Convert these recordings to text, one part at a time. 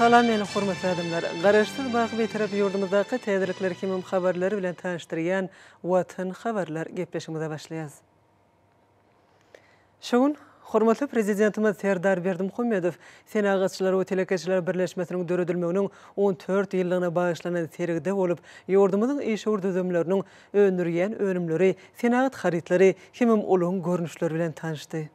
Salam meni hormatly adamlar! Garaşsyz baky Bitarap ýurdumyzdaky täzelikler hemem habarlar bilen tanyşdyrýan Watan habarlar gepleşigimize başlaýas. Şu gün hormatly Prezidentimiz Serdar Berdimuhamedow Senagatçylar we telekeçiler birleşmesiniň döredilmeginiň 14 ýyllygyna bagyşlanan sergide bolup, ýurdumyzyň işewür düzümleriniň öndürýän önümleri, senagat harytlary hemem olaryň görnüşleri bilen tanyşdy.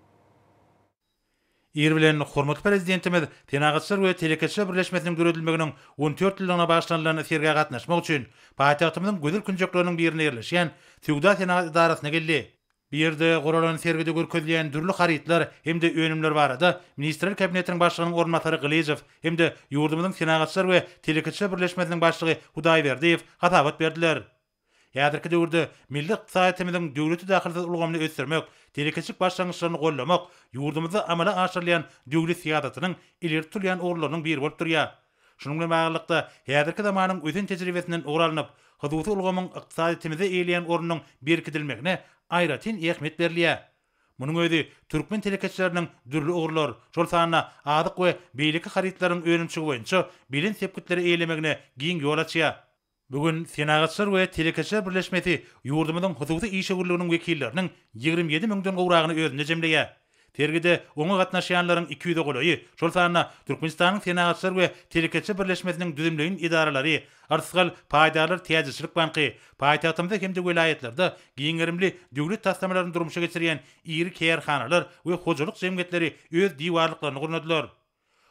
Ir bilen hormatly Prezidentimiz Senagatçylar we telekeçiler birleşmesiniň döredilmeginiň 14 ýyllygyna bagyşlanylan sergä gatnaşmak üçin paýtagtymyzyň gözel künjekleriniň birinde ýerleşýän Söwda-senagat edarasyna geldi. Bu ýerde guralan sergide görkezilýän dürli harytlar hem-de önümler barada Ministrler Kabinetiniň Başlygynyň orunbasary Gylyjow hem-de ýurdumyzyň Senagatçylar we telekeçiler birleşmesiniň başlygy Hudaýberdiýew hasabat berdiler. Häzirki döwürde milli ykdysadyýetimiziň döwlete dahylsyz ulgamyny ösdürmek, telekeçilik başlangyçlaryny goldamak ýurdumyzda amala aşyrylýan döwlet syýasatynyň ileri tutulýan ugurlarynyň biri bolup durýar. Şunuň bilen baglylykda, häzirki zamanyň ösen tejribesinden ugur alnyp, hususy ulgamyň ykdysadyýetimizde eýeleýän ornunyň berkidilmegine aýratyn ähmiýet berilýär. Munuň özi türkmen telekeçileriniň dürli ugurlar, şol sanda azyk we beýleki harytlaryň önümçiligi boýunça belent sepgitleri eýelemegine giň ýol açýar. Bu gün Senagatçylar we telekeçiler birleşmesi ýurdumyzyň hususy işewürliginiň wekilleriniň 27 müňden gowragyny özünde jemleýär. Sergide oňa gatnaşýanlaryň 200-e golaýy, şol sanda Türkmenistanyň Senagatçylar we telekeçiler birleşmesiniň düzümleýin edaralary, Rysgal paýdarlar täjirçilik banky, paýtagtymyzda hem-de welaýatlarda giň gerimli döwlet taslamalaryny durmuşa geçirýän iri kärhanalar we hojalyk jemgyýetleri öz diwarlyklaryny gurnadylar.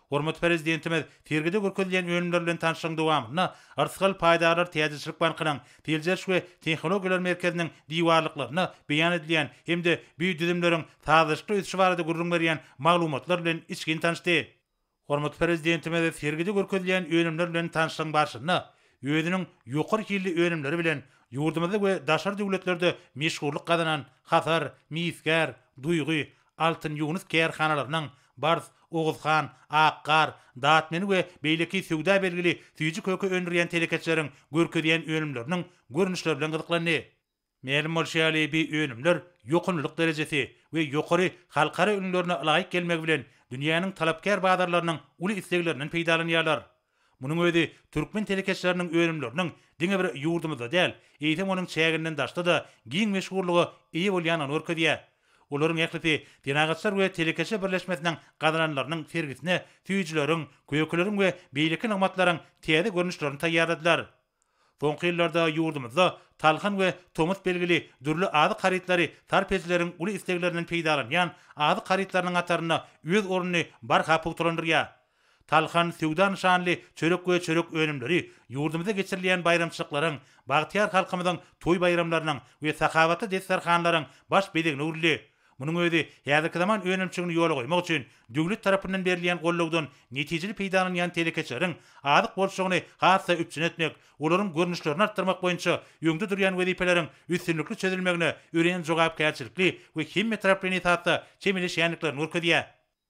Hormatly Prezidentimiz sergide görkezilýän önümler bilen tanyşlygyň dowamynda Rysgal paýdarlar täjirçilik bankynyň Seljeriş we tehnologiýalar merkeziniň diwarlyklarynda beýan edilýän hem-de bu düzümleriň sazlaşykly ösüşi barada gürrüň berýän maglumatlar bilen içgin tanyşdy. Hormatly Prezidentimiz sergide görkezilýän önümler bilen tanyşlygyň barşynda özüniň ýokary hilli önümleri bilen ýurdumyzda we daşary döwletlerde meşhurlyk gazanan Hasar, Misgär, Duýgy, Altyn Ýunus kärhanalarynyň Bars, Oguzhan, Ak gar, Datmeni we beýleki söwda belgili süýji-köke öndürýän telekeçileriň görkezýän önümleriniň görnüşleri bilen gyzyklandy. Mälim bolşy ýaly, bu önümler ýokumlylyk derejesi we ýokary halkara ülňülerine ylaýyk gelmegi bilen dünýäniň talapkär bazarlarynyň uly isleglerinden peýdalanýarlar. Munuň özi türkmen telekeçileriniň önümleriniň diňe bir ýurdumyzda däl, eýsem onuň çäginden daşda-da giň meşhurlyga eýe bolýandygyny görkezýär. Olaryň ählisi Senagatçylar we telekeçiler birleşmesiniň gazananlarynyň sergisine süýjüleriň, kökeleriň we beýleki nygmatlaryň täze görnüşlerini taýýarladylar. Soňky ýyllarda ýurdumyzda Talhan we Tomus belgili dürli azyk harytlary sarp edijileriň uly isleglerinden peýdalanýan azyk harytlarynyň hatarynda öz ornuny barha pugtalandyrýar. Talhan söwda nyşanly çörek we çörek önümleri ýurdumyzda geçirilýän baýramçylyklaryň, bagtyýar halkymyzyň toý-baýramlarynyň we sahawatly desterhanlaryň baş bezegine öwrüldi. Munuň özi häzirki zaman önümçiligini ýola goýmak üçin döwlet tarapyndan berilýän gollawdan netijeli peýdalanýan telekeçileriň azyk bolçulygyny has-da üpjün etmek, olaryň görnüşlerini artdyrmak boýunça öňde durýan wezipeleriň üstünlikli çözülmegine örän jogapkärçilikli we hemmetaraplaýyn esasda çemeleşýändiklerini görkezýär.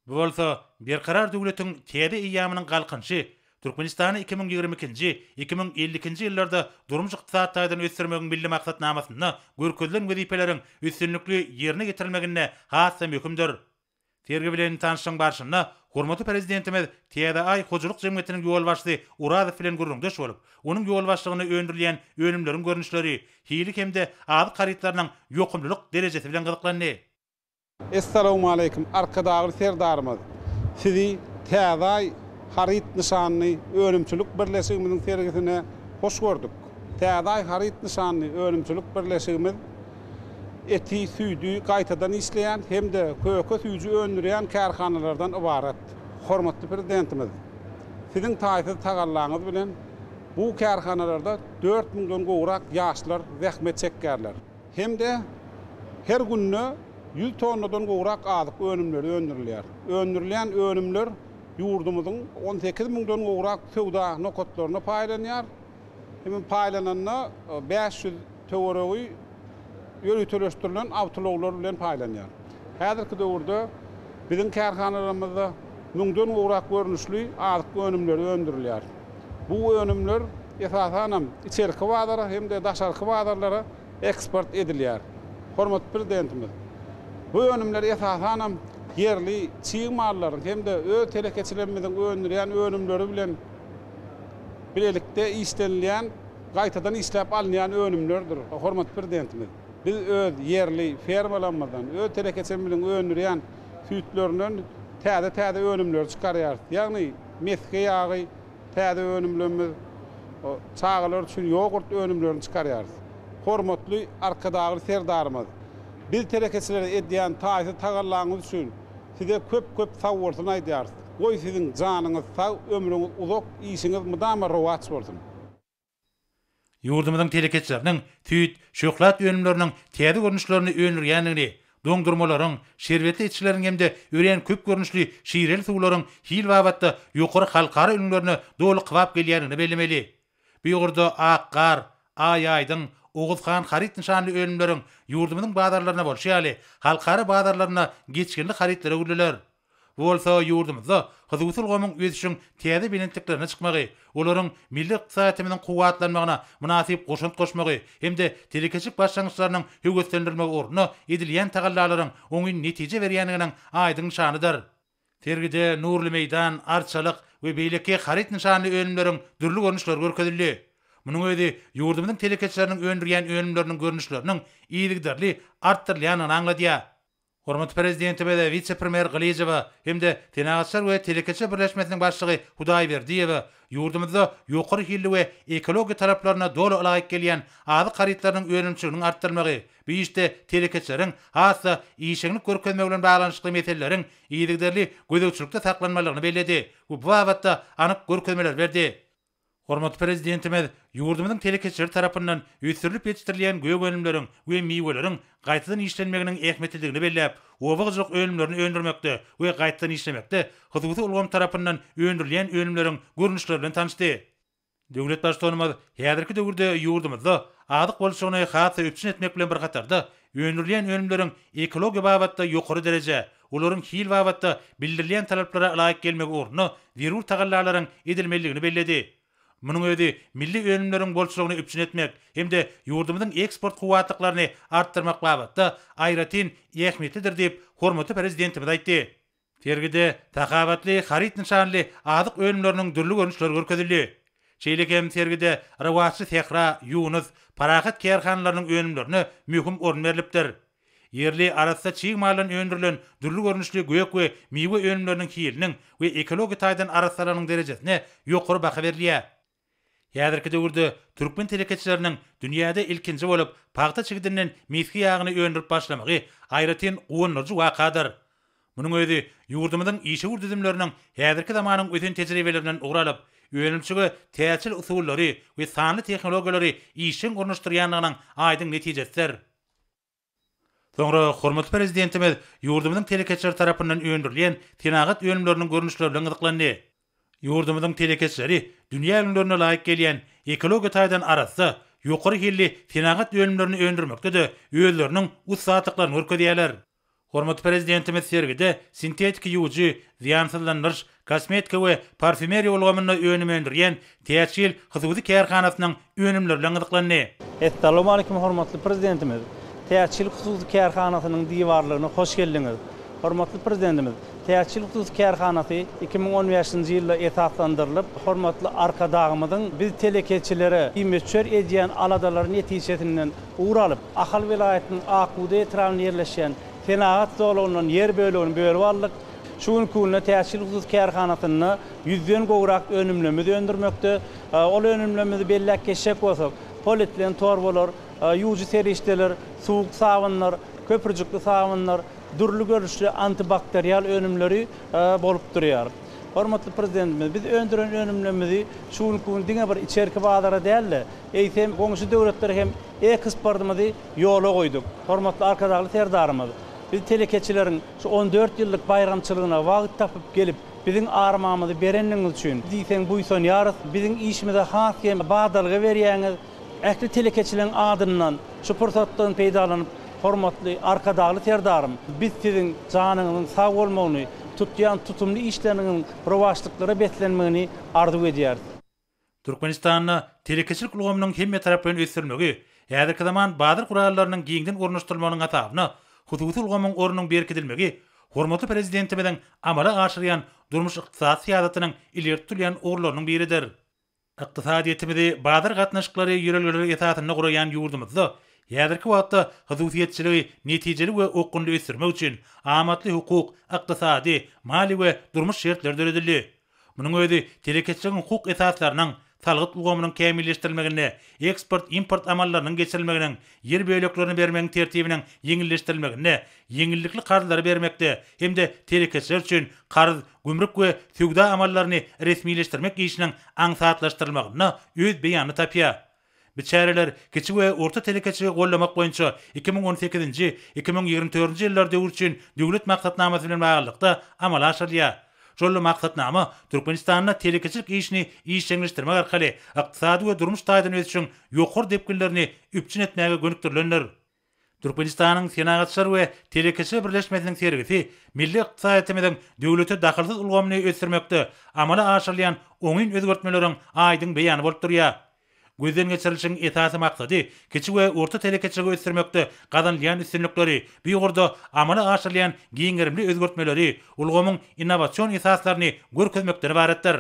Bu bolsa Berkarar döwletiň täze eýýamynyň Galkynyşy, Türkmenistany 2022-nji, 2052-nji ýyllarda durmuş-ykdysady taýdan ösdürmegiň Milli maksatnamasynda görkezilen wezipeleriň üstünlikli ýerine ýetirilmeginde has-da möhümdir. Sergi bilen tanyşlygyň barşynda hormatly Prezidentimiz Täze Aý hojalyk jemgyýetiniň ýolbaşçysy Orazow bilen gürrüňdeş bolup, onuň ýolbaşçylygynda öndürilýän önümleriň görnüşleri, hili hem-de azyk harytlarynyň ýokumlylyk derejesi bilen gyzyklandy. Essalawmaleýkim Arkadagly Serdarymyz! Sizi Täze Aý haryt nyşanly önümçilik birleşigimiziň sergisine hoş gördük. Täze Aý haryt nyşanly önümçilik birleşigimiz eti, süýdi gaýtadan işleýän hem-de köke-süýji öndürýän kärhanalardan ybarat. Hormatly Prezidentimiz, Siziň taýsyz tagallaňyz bilen bu kärhanalarda dört müňden gowrak ýaşlar zähmet çekýärler. Hem-de her günde 100 tonnadan gowrak azyk önümleri öndürilýär. Öndürilýän önümler ýurdumyzyň 18 müňden gowrak söwda nokatlaryna paýlanýar. Hem paýlananda 500 töweregi ýöriteleşdirilen awtoulaglar bilen paýlanýar. Häzirki döwürde biziň kärhanalarymyzda müňden gowrak görnüşli azyk önümleri öndürilýär. Bu önümler, esasanam, içerki bazara hem-de daşarky bazarlara eksport edilýär. Hormatly Prezidentimiz bu önümler, esasanam, ýerli çig mallaryň hem-de öz telekeçilerimiziň öndürýän önümleri bilen bilelikde işlenilýän, gaýtadan işläp alynýan önümlerdir. Hormatly Prezidentimiz, biz öz ýerli fermalarymyzdan, öz telekeçilerimiziň öndürýän süýtlerinden täze-täze önümleri çykarýarys. Ýagny mesge ýagy, täze önümlerimiz, çagalar üçin ýogurt önümlerini çykarýarys. Hormatly Arkadagly Serdarymyz, biz telekeçilere edýän taýsyz tagallaňyz üçin Size köp-köp sagbolsun aýdýarys. Goý siziň janyňyz sag, ömrüňiz uzak, işiňiz mydama rowaç bolsun! Ýurdumyzyň telekeçileriniň süýt, şöhlat önümleriniň täze görnüşlerini öndürýändigini, doňdurmalaryň, şerbetli içgileriň hem-de örän köp görnüşli şireli suwlaryň hil babatda ýokary halkara ülňülerine doly kybap gelýändigini bellemeli. Bu ugurda Ak gar, Aý aýdyň, Oguz han haryt nyşanly önümleriň ýurdumyzyň bazarlarynda bolşy ýaly, halkara bazarlarynda geçginli harytlara öwrüliler. Bu bolsa ýurdumyzda hususy ulgamyň ösüşiň täze belentliklerine çykmagy, olaryň milli ykdysadyýetimiziň kuwwatlanmagyna mynasyp goşant goşmagy hem-de telekeçilik başlangyçlarynyň höweslendirilmegi ugrunda edilýän tagallalaryň oňyn netije berýändiginiň aýdyň nyşanydyr. Sergide Nurly meýdan, Arçalyk we beýleki haryt nyşanly önümleriň dürli görnüşleri görkezildi. Munuň özi ýurdumyzyň telekeçileriniň öndürýän önümleriniň görnüşleriniň yzygiderli artdyrylýandygyny aňladýar. Hormatly Prezidentimiz wise-premýer Gylyjowa hem-de Senagatçylar we telekeçiler birleşmesiniň başlygy Hudaýberdiýewe ýurdumyzda ýokary hilli we ekologiýa talaplaryna doly ylaýyk gelýän azyk harytlarynyň önümçiliginiň artdyrylmagy, bu işde telekeçileriň has-da işjeňlik görkezmegi bilen baglanyşykly meseleleriň yzygiderli gözegçilikde saklanmalydygyny belledi we bu babatda anyk görkezmeleri berdi. Hormatly Prezidentimiz ýurdumyzyň telekeçileri tarapyndan ösdürilip ýetişdirilýän gök önümleriň we miweleriň gaýtadan işlenmeginiň ähmiýetlidigini belläp, oba hojalyk önümlerini öndürmekde we gaýtadan işlemekde hususy ulgam tarapyndan öndürilýän önümleriň görnüşleri bilen tanyşdy. Döwlet Baştutanymyz häzirki döwürde ýurdumyzda azyk bolçulygyny has-da üpjün etmek bilen bir hatarda, öndürilýän önümleriň ekologiýa babatda ýokary derejä, olaryň hil babatda bildirilýän talaplara ylaýyk gelmegi ugrunda zerur tagallalaryň edilmelidigini belledi. Munuň özi milli önümleriň bolçulygyny üpjün etmek hem-de ýurdumyzyň eksport kuwwatlyklaryny artdyrmak babatda aýratyn ähmiýetlidir diýip, hormatly Prezidentimiz aýtdy. Sergide Sahabatly haryt nyşanly azyk önümleriniň dürli görnüşleri görkezildi. Şeýle hem sergide Rowaçly sähra, Ýunus, Parahat kärhanalarynyň önümlerine möhüm orun berlipdir. Ýerli arassa çig maldan öndürilen dürli görnüşli gök we miwe önümleriniň hiliniň we ekologiýa taýdan arassalygynyň derejesine ýokary baha berilýär. Häzirki döwürde türkmen telekeçileriniň dünýäde ilkinji bolup pagta çigidinden mesge ýagyny öndürip başlamagy aýratyn guwandyryjy wakadyr. Munuň özi ýurdumyzyň işewür düzümleriniň häzirki zamanyň ösen tejribelerinden ugur alyp, önümçige täjir usullary we sanly tehnologiýalary işjeň ornaşdyrýandygynyň aýdyň netijesidir. Soňra hormatly Prezidentimiz ýurdumyzyň telekeçileri tarapyndan öndürilýän senagat önümleriniň görnüşleri bilen gyzyklandy. Ýurdumyzyň telekeçileri dünýä ülňülerine laýyk gelýän, ekologiýa taýdan arassa, ýokary hilli senagat önümlerini öndürmekde-de özleriniň ussatlyklaryny görkezýärler. Hormatly Prezidentimiz sergide sintetiki ýuwujy, zyýansyzlandyryş, kosmetika we parfýumeriýa ulgamynda önüm öndürýän Täç hil hususy kärhanasynyň önümleri bilen gyzyklandy. Essalawmaleýkim hormatly Prezidentimiz! Täç hil hususy kärhanasynyň diwarlygyna hoş geldiňiz! Hormatly Prezidentimiz, Täç hil hususy kärhanasy 2015-nji ýylda esaslandyrylyp, hormatly Arkadagymyzyň biz telekeçilere bimöçber edýän aladalary netijesinden ugur alyp, Ahal welaýatynyň Ak bugdaý etrabynda ýerleşýän senagat zolagyndan ýer bölegini bölüp aldyk. Şu günki günde Täç hil hususy kärhanasynda ýüzden gowrak önümlerimizi öndürmekde. Ol önümlerimizi belläp geçjek bolsak, polietilen torbalar, ýuwujy serişdeler, suwuk sabynlar, köpürjikli sabynlar, dürli görnüşli antibakterial önümleri bolup durýar. Hormatly Prezidentimiz, biz öndüren önümlerimizi şu günki gün diňe bir içerki bazara däl-de, eýsem, goňşy döwletlere hem eksportymyzy ýola goýduk. Hormatly Arkadagly Serdarymyz, biz telekeçileriň şu on dört ýyllyk baýramçylygyna wagt tapyp gelip, biziň armamyzy berendigiňiz üçin diýseň buýsanýarys. Biziň işimize has hem badalga berýäňiz. Ähli telekeçileriň adyndan şu pursatdan peýdalanyp, hormatly Arkadagly Serdarym, biz Siziň janyňyzyň sag bolmagyny, tutýan tutumly işleriňiziň rowaçlyklara beslenmegini arzuw edýäris. Türkmenistanda telekeçilik ulgamynyň hemmetaraplaýyn ösdürilmegi, häzirki zaman bazar gurallarynyň giňden ornaşdyrylmagynyň hasabyna hususy ulgamyň ornunyň berkidilmegi. hormatly Prezidentimiziň amala aşyrýan durmuş-ykdysady syýasatynyň ileri tutulýan ugurlarynyň biridir. Ykdysadyýetimizi bazar gatnaşyklary ýörelgeleri esasynda guraýan ýurdumyzda häzirki wagtda hususyýetçiligi netijeli we okgunly ösdürmek üçin amatly hukuk, ykdysady, maliýe we durmuş şertleri döredildi. Munuň özi telekeçiligiň hukuk esaslarynyň, salgyt ulgamynyň kämilleşdirilmeginde, eksport-import amallarynyň geçirilmeginiň, ýer böleklerini bermegiň tertibiniň ýeňilleşdirilmeginde, ýeňillikli karzlary bermekde hem-de telekeçiler üçin karz, gümrük we söwda amallaryny resmileşdirmek işiniň aňsatlaşdyrylmagynda öz beýanyny tapýar. Bu çäreler kiçi we orta telekeçiligi goldamak boýunça 2018-nji, 2024-nji ýyllar döwri üçin Döwlet maksatnamasy bilen baglylykda amala aşyrylýar. Şol maksatnama Türkmenistanda telekeçilik işini işjeňleşdirmek arkaly ykdysady we durmuş taýdan ösüşiň ýokary depginlerini üpjün etmäge gönükdirilendir. Türkmenistanyň Senagatçylar we telekeçiler birleşmesiniň sergisi milli ykdysadyýetimiziň döwlete dahylsyz ulgamyny ösdürmekde amala aşyrylýan oňyn özgertmeleriň aýdyň beýany bolup durýar. Gözden geçirilişiň esasy maksady kiçi we orta telekeçiligi ösdürmekde gazanylýan üstünlikleri, bu ugurda amala aşyrylýan giň gerimli özgertmeleri, ulgamyň innowasion esaslaryny görkezmekden ybaratdyr.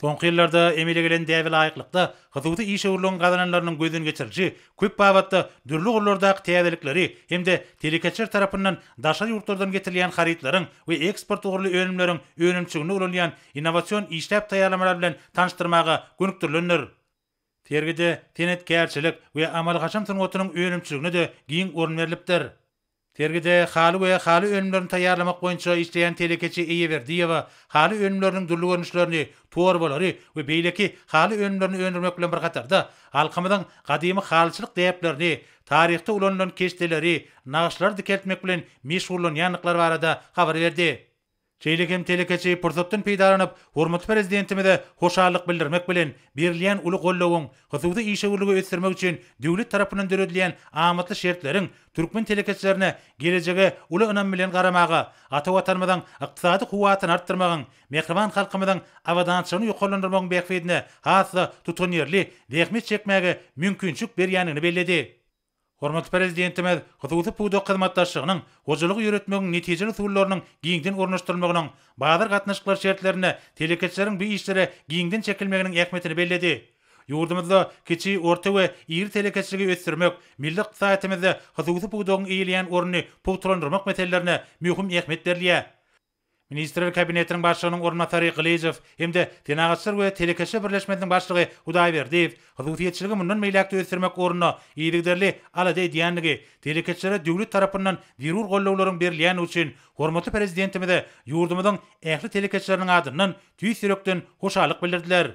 Soňky ýyllarda emele gelen däbe laýyklykda, hususy işewürligiň gazananlarynyň gözden geçirilişi köp babatda dürli ugurlardaky täzelikleri hem-de telekeçiler tarapyndan daşary ýurtlardan getirilýän harytlaryň we eksport ugurly önümleriň önümçiliginde ulanylýan innowasion işläp taýýarlamalar bilen tanyşdyrmaga gönükdirilendir. Sergide senetkärçilik we amaly-haşam sungatynyň önümçiligine-de giň orun berlipdir. Sergide haly we haly önümlerini taýýarlamak boýunça işleýän telekeçi Eýeberdiýewa haly önümleriniň dürli görnüşlerini, torbalary we beýleki haly önümlerini öndürmek bilen bir hatarda, halkymyzyň gadymy halyçylyk däplerini, taryhda ulanylan keşdeleri, nagyşlary dikeltmek bilen meşgullanýandyklary barada habar berdi. Şeýle hem telekeçi pursatdan peýdalanyp, hormatly Prezidentimize hoşallyk bildirmek bilen, berilýän uly goldawyň, hususy işewürligi ösdürmek üçin döwlet tarapyndan döredilýän amatly şertleriň türkmen telekeçilerine gelejege uly ynam bilen garamaga, ata Watanymyzyň ykdysady kuwwatyny artdyrmagyň, mähriban halkymyzyň abadançylygyny ýokarlandyrmagyň bähbidine has-da tutanýerli zähmet çekmäge mümkinçilik berýändigini belledi. Hormatly Prezidentimiz hususy pudak hyzmatdaşlygynyň hojalygy ýöretmegiň netijeli usullarynyň giňden ornaşdyrylmagynyň, bazar gatnaşyklary şertlerinde telekeçileriň bu işlere giňden çekilmeginiň ähmiýetini belledi. Ýurdumyzda kiçi, orta we iri telekeçiligi ösdürmek, milli ykdysadyýetimizde hususy pudagyň eýeleýän ornuny pugtalandyrmak meselelerine möhüm ähmiýet berilýär. Ministrler Kabinetiniň Başlygynyň orunbasary Gylyjow hem-de Senagatçylar we telekeçiler birleşmesiniň başlygy Hudaýberdiýew hususyýetçiligi mundan beýläk-de ösdürmek ugrunda yzygiderli alada edýändigi, telekeçilere döwlet tarapyndan zerur gollawlaryň berilýändigi üçin hormatly Prezidentimize ýurdumyzyň ähli telekeçileriniň adyndan tüýs ýürekden hoşallyk bildirdiler.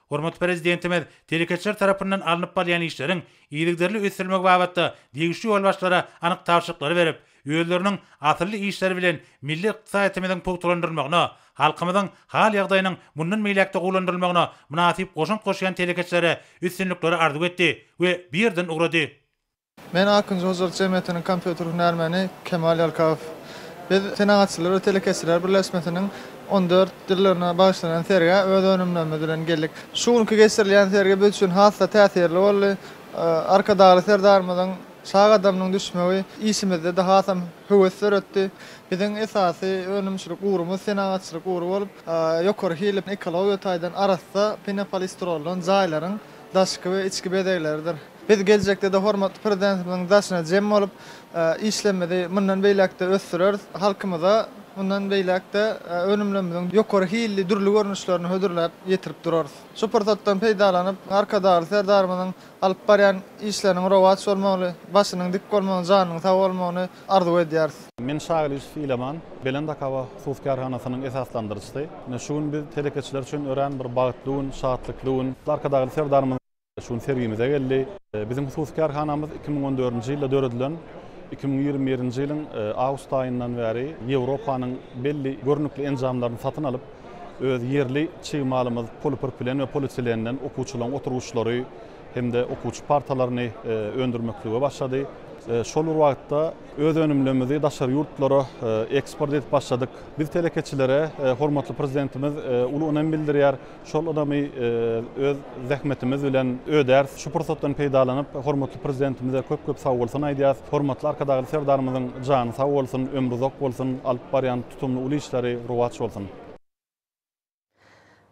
Hormatly Prezidentimiz telekeçiler tarapyndan alnyp barylýan işleriň yzygiderli ösdürilmegi babatda degişli ýolbaşçylara anyk tabşyryklary berip, özleriniň asylly işleri bilen milli ykdysadyýetimiziň pugtalandyrylmagyna, halkymyzyň hal-ýagdaýynyň mundan beýläk-de gowulandyrylmagyna mynasyp goşant goşýan telekeçilere üstünlikleri arzuw etdi we bu ýerden ugrady. Men Akynjy hojalyk jemgyýetiniň kompýuter hünärmeni Kemal Ýalkabow. Biz Senagatçylar we telekeçiler birleşmesiniň 14 ýyllygyna bagyşlanan sergä öz önümlerimiz bilen geldik. Şu günki geçirilýän sergi biz üçin has-da täsirli boldy. Arkadagly Serdarymyzyň şa gadamynyň düşmegi işimizde-de hasam höwes döretdi. Biziň esasy önümçilik ugrumyz senagatçylyk ugry bolup, ýokary hilli, ekologiýa taýdan arassa penopolistroldan jaýlaryň daşky we içki bezegleridir. Biz geljekde-de hormatly Prezidentimiziň daşyna jem bolup, işlerimizi mundan beýläk-de ösdüreris. Halkymyza mundan beýläk-de önümlerimiziň ýokary hilli dürli görnüşlerini hödürläp ýetirip durarys. Şu pursatdan peýdalanyp, Arkadagly Serdarymyzyň alyp barýan işleriniň rowaç bolmagyny, başynyň dik bolmagyny, janynyň sag bolmagyny arzuw edýäris. Men Şagylyjow Ilaman, Belent Akaba hususy kärhanasynyň esaslandyryjysy. Ine, şu gün biz telekeçiler üçin örän bir bagtly gün, şatlykly gün. Arkadagly Serdarymyz Şu gün sergimize geldi. Biziň hususy kärhanamyz 2014-nji ýylda döredilen, 2021-nji ýylyň awgust aýyndan bäri Ýewropanyň belli görnükli enjamlaryny satyn alyp, öz ýerli çig malymyz polipropilen we polietilenden okuwçylaryň oturgyçlary hem-de okuwçy partalaryny öndürmeklige başlady. Şol bir wagtda öz önümlerimizi daşary ýurtlara eksport edip başladyk. Biz telekeçilere hormatly Prezidentimiz uly ynam bildirýär. Şol ynamy öz zähmetimiz bilen ödäris. Şu pursatdan peýdalanyp, hormatly Prezidentimize köp-köp sagbolsun aýdýarys. Hormatly Arkadagly Serdarymyzyň jany sag bolsun, ömri uzak bolsun, alyp barýan tutumly uly işleri rowaç bolsun!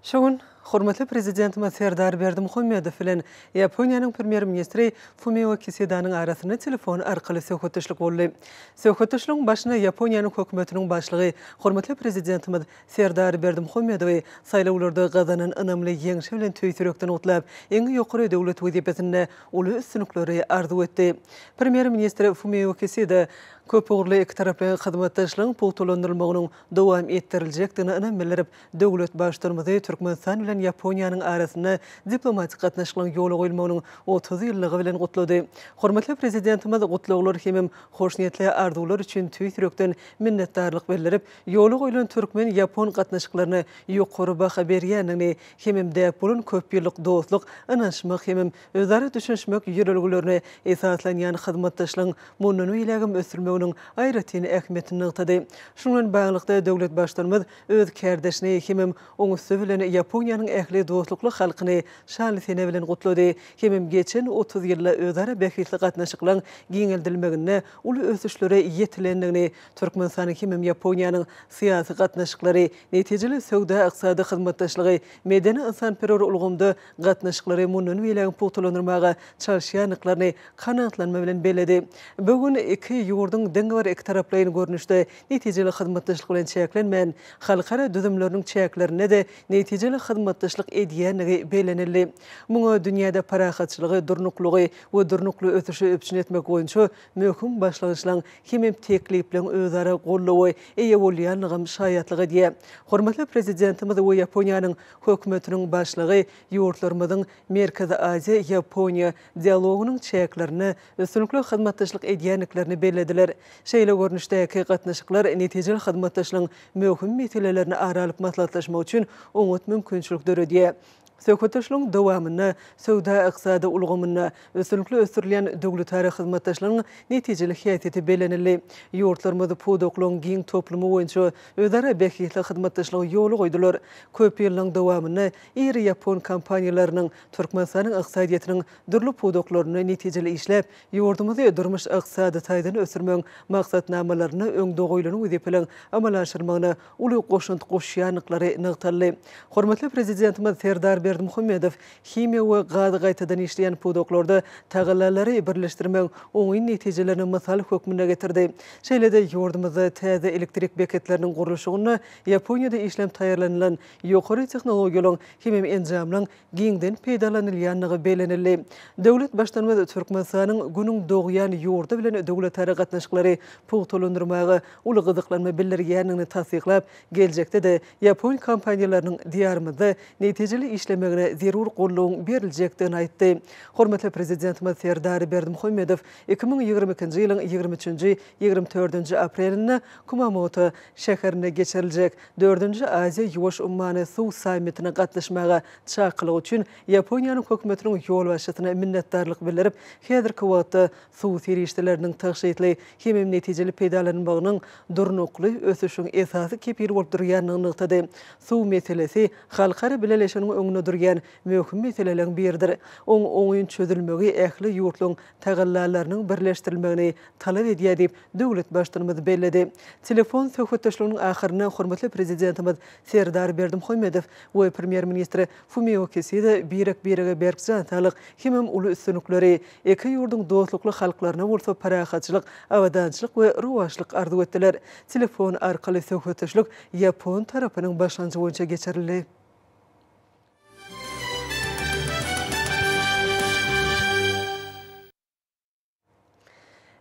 Şu gün hormatly Prezidentimiz Serdar Berdimuhamedow bilen Ýaponiýanyň Premýer-ministri Fumio Kisidanyň arasynda telefon arkaly söhbetdeşlik boldy. Söhbetdeşligiň başynda Ýaponiýanyň Hökümetiniň Başlygy hormatly Prezidentimiz Serdar Berdimuhamedowy saýlawlarda gazanan ynamly ýeňşi bilen tüýs ýürekden gutlap, iň ýokary döwlet wezipesinde uly üstünlikleri arzuw etdi. Premýer-ministr Fumio Kisida köpugurly ikitaraplaýyn hyzmatdaşlygyň pugtalandyrylmagynyň dowam etdiriljekdigine ynam bildirip, döwlet Baştutanymyzy Türkmenistan bilen Ýaponiýanyň arasynda diplomatik gatnaşyklaryň ýola goýulmagynyň 30 ýyllygy bilen gutlady. Hormatly Prezidentimiz gutlaglar hemem hoşniýetli arzuwlar üçin tüýs ýürekden minnetdarlyk bildirip, ýola goýlan türkmen-ýapon gatnaşyklaryna ýokary baha berýändigini hemem däp bolan köp ýyllyk dostluk, ynanyşmak hemem özara düşünişmek ýörelgelerine esaslanýan hyzmatdaşlygyň mundan beýlägem ösdürilmeginiň aýratyn ähmiýetini nygtady. Şunuň bilen baglylykda, döwlet Baştutanymyz öz kärdeşini hemem oň üsti bilen Ýaponiýanyň ähli dostlukly halkyny şanly sene bilen gutlady hemem geçen 30 ýylda özara bähbitli gatnaşyklaryň giňeldilmeginde uly ösüşlere ýetilendigini, Türkmenistanyň hemem Ýaponiýanyň syýasy gatnaşyklary, netijeli söwda-ykdysady hyzmatdaşlygy, medeni-ynsanperwer ulgamda gatnaşyklary mundan beýläk pugtalandyrmaga çalyşýandyklaryny kanagatlanma bilen belledi. Bu gün iki ýurduň diňe bir ikitaraplaýyn görnüşde netijeli hyzmatdaşlyk bilen çäklenmän, halkara düzümleriniň çäklerinde-de netijeli hyzmatdaşlyk edýändigi bellenildi. Muňa dünýäde parahatçylygy, durnuklygy we durnukly ösüşi üpjün etmek boýunça möhüm başlangyçlaryň hemem teklipleriň özara goldawa eýe bolýandygam şaýatlyk edýär. Hormatly Prezidentimiz we Ýaponiýanyň Hökümetiniň Başlygy ýurtlarymyzyň Merkezi Aziýa, Ýaponiýa dialogynyň çäklerinde üstünlikli hyzmatdaşlyk edýändiklerini bellediler. Şeýle görnüşdäki gatnaşyklar netijeli hyzmatdaşlygyň möhüm meselelerini ara alyp maslahatlaşmak üçin oňat mümkinçilik döredýär. Söhbetdeşligiň dowamynda söwda-ykdysady ulgamynda üstünlikli ösdürilýän döwletara hyzmatdaşlygyň netijeli häsiýeti bellenildi. Ýurtlarymyz pudaklaryň giň toplumy boýunça özara bähbitli hyzmatdaşlygy ýola goýdular. Köp ýyllaryň dowamynda iri ýapon kompaniýalarynyň Türkmenistanyň ykdysadyýetiniň dürli pudaklarynda netijeli işläp, ýurdumyzy durmuş-ykdysady taýdan ösdürmegiň maksatnamalarynda öňde goýlan wezipeleriň amala aşyrylmagyna uly goşant goşýandyklary nygtaldy. Hormatly Prezidentimiz Serdar Berdimuhamedow himiýa we gaz gaýtadan işleýän pudaklarda tagallalary birleşdirmegiň oňyn netijelerini mysal hökmünde getirdi. Şeýle-de ýurdumyzda täze elektrik beketleriniň gurluşygynda Ýaponiýada işlenip taýýarlanylan ýokary tehnologiýalaryň hemem enjamlaryň giňden peýdalanylýandygy bellenildi. Döwlet Baştutanymyz Türkmenistanyň Günüň dogýan ýurdy bilen döwletara gatnaşyklary pugtalandyrmaga uly gyzyklanma bildirýändigini tassyklap, geljekde-de ýapon kompaniýalarynyň Diýarymyzda netijeli işlemegine zerur goldawyň beriljekdigini aýtdy. Hormatly Prezidentimiz Serdar Berdimuhamedow 2022-nji ýylyň 23-nji, 24-nji aprelinde Kumamoto şäherinde geçiriljek Dördünji Aziýa-Ýuwaş ummany suw sammitine gatnaşmaga çakylyk üçin Ýaponiýanyň hökümetiniň ýolbaşçysyna minnetdarlyk bildirip, häzirki wagtda suw serişdeleriniň tygşytly hemem netijeli peýdalanylmagynyň durnukly ösüşiň esasy kepili bolup durýandygyny nygtady. Suw meselesi halkara bileleşiginiň öňünde durýan möhüm meseleleriň biridir. Oň oňyn çözülmegi ähli ýurtlaryň tagallalarynyň birleşdirilmegini talap edýär diýip, döwlet Baştutanymyz belledi. Telefon söhbetdeşliginiň ahyrynda hormatly Prezidentimiz Serdar Berdimuhamedow we Premýer-ministr Fumio Kisida birek-birege berk jan saglyk hemem uly üstünlikleri, iki ýurduň dostlukly halklaryna bolsa parahatçylyk, abadançylyk we rowaçlyk arzuw etdiler. Telefon arkaly söhbetdeşlik ýapon tarapynyň başlangyjy boýunça geçirildi.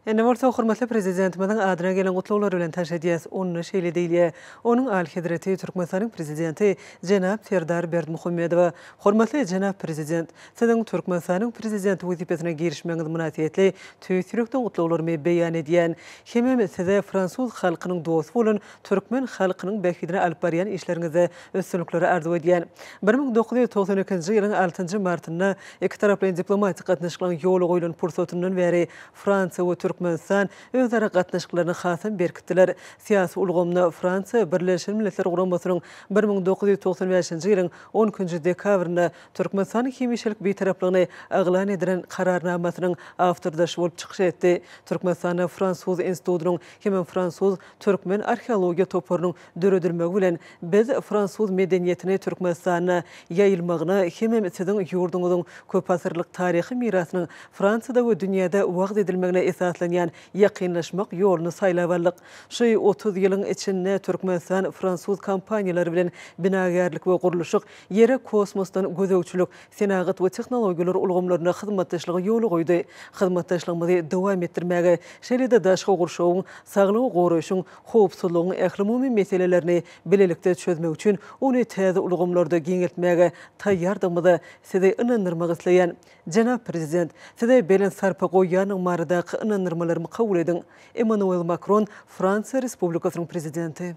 Indi bolsa hormatly Prezidentimiziň adyna gelen gutlaglar bilen tanyş edýäs. Onda şeýle diýilýär, Onuň Alyhezreti Türkmenistanyň Prezidenti jenap Serdar Berdimuhamedowa, Hormatly jenap Prezident! Siziň Türkmenistanyň Prezidenti wezipesine girişmegiňiz mynasybetli tüýs ýürekden gutlaglarymy beýan edýän. Hemem Size fransuz halkynyň dosty bolan türkmen halkynyň bähbidine alyp barýan işleriňizde üstünlikleri arzuw edýän. 1992-nji ýylyň altynjy martynda ikitaraplaýyn diplomatik gatnaşyklaryň ýola goýlan pursatyndan bäri Fransiýa we Türkmenistan. Türkmenistan özara gatnaşyklaryny hasam berkitdiler. Syýasy ulgamda Fransiýa Birleşen Milletler Guramasynyň 1995-nji ýylyň on ikinji dekabrynda Türkmenistanyň hemişelik Bitaraplygyny yglan edilen Kararnamasynyň awtordaşy bolup çykyş etdi. Türkmenistanda Fransuz institutynyň hemem fransuz türkmen arheologiýa toparynyň döredilmegi bilen biz fransuz medeniýetini Türkmenistanda ýaýylmagyna hemem siziň ýurduňyzyň köpasyrlyk taryhy mirasynyň Fransiýada we dünýäde wagyz edilmegine esaslanýan ýakynlaşmak ýoluny saýlap aldyk. Şu 30 ýylyň içinde Türkmenistan fransuz kompaniýalary bilen binagärlik we gurluşyk, Ýere kosmosdan gözegçilik, senagat we tehnologiýalar ulgamlarynda hyzmatdaşlygy ýola goýdy. Hyzmatdaşlygymyzy dowam etdirmäge, şeýle-de daşky gurşawyň, saglygy goraýşyň, howpsuzlygyň ählumumy meselelerini bilelikde çözmek üçin ony täze ulgamlarda giňeltmäge taýýardygymyza Sizi ynandyrmak isleýän. Jenap Prezident, Size belent sarpa goýýandygym baradaky ynandyrmalarymy kabul ediň. Emmanuel Makron, Fransiýa Respublikasynyň Prezidenti.